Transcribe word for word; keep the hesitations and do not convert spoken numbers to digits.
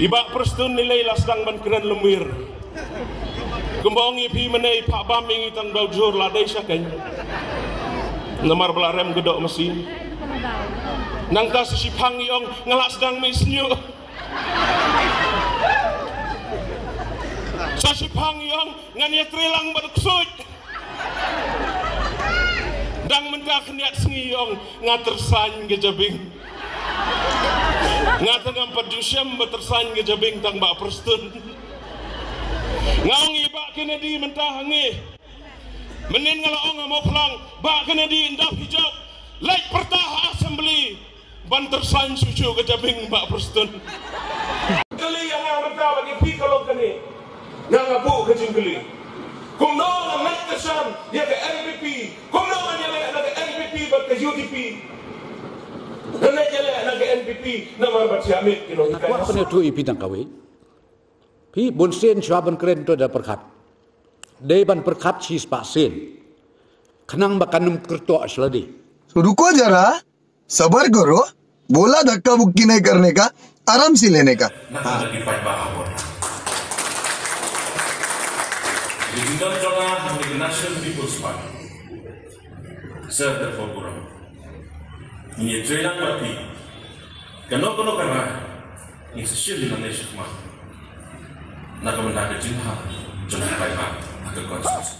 I Bah Prestone i lei la sdang ban kren lymwir. Kumba ong ïa phi mynne i phah bam ïa ngi tang ba u jur la dei sha keiñ. Namar ba la rem ka doh masi. Nangta sa shiphang i ong nga la sdang mih sniuh. Sa shiphang i ong ngan ïatrei lang bad u ksuid. Dang mynta khyndiat sngi i ong nga tyrsain ka jabieng. Nga tang ngam pat ju shem ba tyrsain ka jabieng tang Bah Prestone. Nga ong ïa Bah Kennedy mynta ha ngi. Mynnin nga la ong ha Mawphlang, Bah Kennedy, ynda phi jop, leit pyrta ha Assembly ban tyrsain shuh shuh ka jabieng Bah Prestone. Kylli ïa nga mynta bad ïa phi ka long kane. Nga nga buh ka jingkylli. Kumno nga ngeit kyrshan ïa ka N P P? Kumno nga ïaleh na ka N P P bad ka U D P? Nga ngeit ïaleh na ka N P P namar ba thiah miet ki nonghikai. Kwah pynïathuh ïa phi tang kawei. Phi bun sien shuwa ban kren to da pyrkhat. Dei ban pyrkhat shispah sien. Khnang ba kan ym kyrtoh sha lade. तो रुको जरा, सबर करो, बोला धक्का मुक्की नहीं करने का, आराम से लेने का। Na ka bynta ki paidbah ha por. Ki jingdon jong nga ha ka National People's Party. Sir, da por burom. Ngi trei lang bad phi. Kano kano ka rai. Ngi sa shim ïa lade shakhmat. Na ka bynta ka jingthrang jong ki paidbah ha ka constituency.